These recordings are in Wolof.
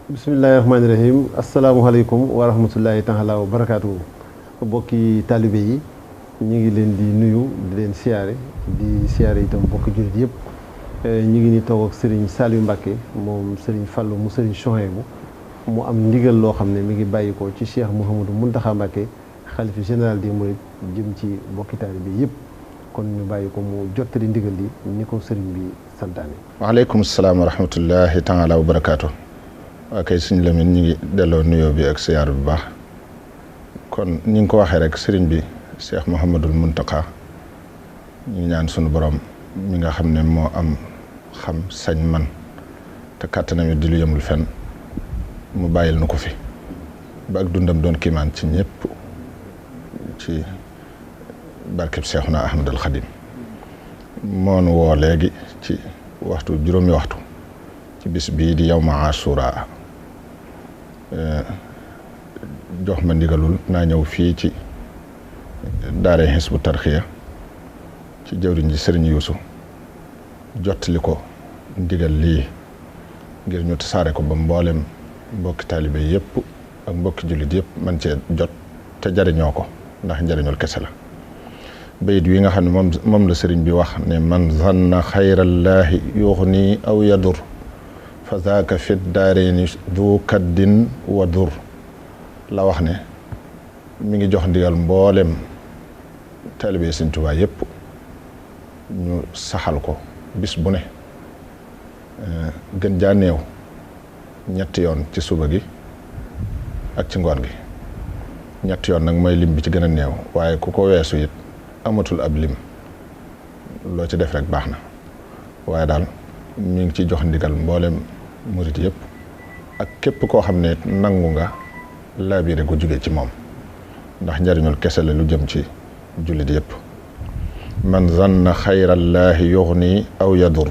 bismillahirrahmanirrahim. Assalamualaikum warahmatullahi taala wabarakatuh. Bokki talibé yi ñi ngi leen di nuyu di leen siyaare itam bokki julit yépp. ñi ngi ni toog ak Serigne Saliou Mbacké moom Serigne Fallou mu Serigne Chouhaïbou mu am ndigal loo xam ne mi ngi bàyyikoo ci Cheikh Mouhamadou Mountakha Mbacké xalifa général des mourides jëm ci bokki talibé yépp. kon ñu bàyyi ko mu jottali ndigal li ni ko Serigne bi santaane. waaleykum salaam wa rahmatullahi taala wa barakaatu. waa kay Sëñ Lamine ñu ngi delloo nuyoo bi ak siyaar bu baax kon ni nga ko waxee rek Serigne bi Cheikh Mouhamadul Mountakha ñu ñaan sunu borom mi nga xam ne moo am xam sañ man te kàttanam di lu yemul fenn mu bàyyil nu ko fi ba ak dundam doon kiimaan ci ñëpp ci barkeb Seexuna Ahmadul Xadim moonu woo léegi ci waxtu juróomi waxtu ci bis bii di yawma Ashura jox ma ndigalul naa ñëw fii ci daare Hizbut Tarqiyyah ci jëwriñ ji Sëriñ Yuusu jottali ko ndigal lii ngir ñu tasaare ko ba mboolem mbokki taalibe yëpp ak mbokki jullit yëpp man cee jot te jariñoo ko ndax njariñul kese la bayit wi nga xam ne moom la sëriñ bi wax ne man zanna xayrallaahi yuxni aw yadur fa zaaka fit daareeni du kaddin wa dur la wax ne mi ngi jox ndigal mboolem taalibe Sëriñ Tuubaa yëpp ñu saxal ko bis bu ne gën jaa néew ñetti yoon ci suba gi ak ci ngoon gi ñetti yoon nag mooy lim bi ci gën a néew waaye ku ko weesu it amatul ab lim loo ci def rek baax na waaye daal mi ngi ci jox ndigal mboolem murit yëpp ak képp koo xam ne nangu nga laabiire gu jóge ci moom ndax njariñul kese la lu jëm ci jullit yëpp man zanna xayrallaahi yuxni aw yadur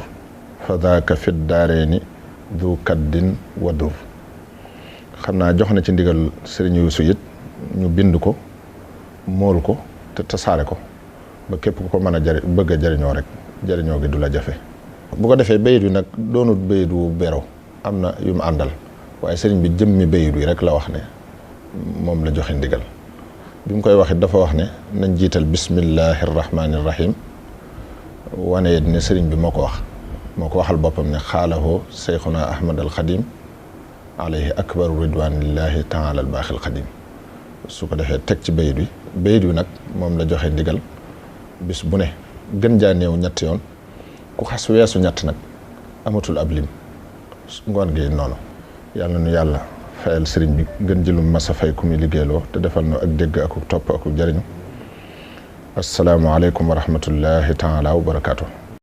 fa daaka fit daareeni du kaddin wa dur xam naa jox na ci ndigal Sëriñ Yuusu it ñu bind ko mool ko te tasaare ko ba képp ku ko mën a bëgg a jariñoo rek jariñoo gi du la jafe bu ko defee bayit wi nag doonut bayit wu bero am na yu mu àndal waaye sëriñ bi jëmmi bayit wi rek la wax ne moom la joxe ndigal bi mu koy wax it dafa wax ne nañ jiital bismillahi rahmaani rahim wane it ne sëriñ bi moo ko waxal boppam ne xaalahoo seyxuna ahmad al xadim alayhi akbaru ridwanillahi taala al baaxil xadim su ko defee teg ci bayit wi nag moom la joxe ndigal bis bu ne gën jaa néew ñett yoon ku xas weesu ñett nag amatul ab lim ngoon gi noonu yàlla nu yàlla fayal sëriñ bi gën jëlum masa fay ku muy liggéeyloo te defal nu ak dégg ak topp ak jariñu assalaamu aleykum wa rahmatullahi taala wa barakaatu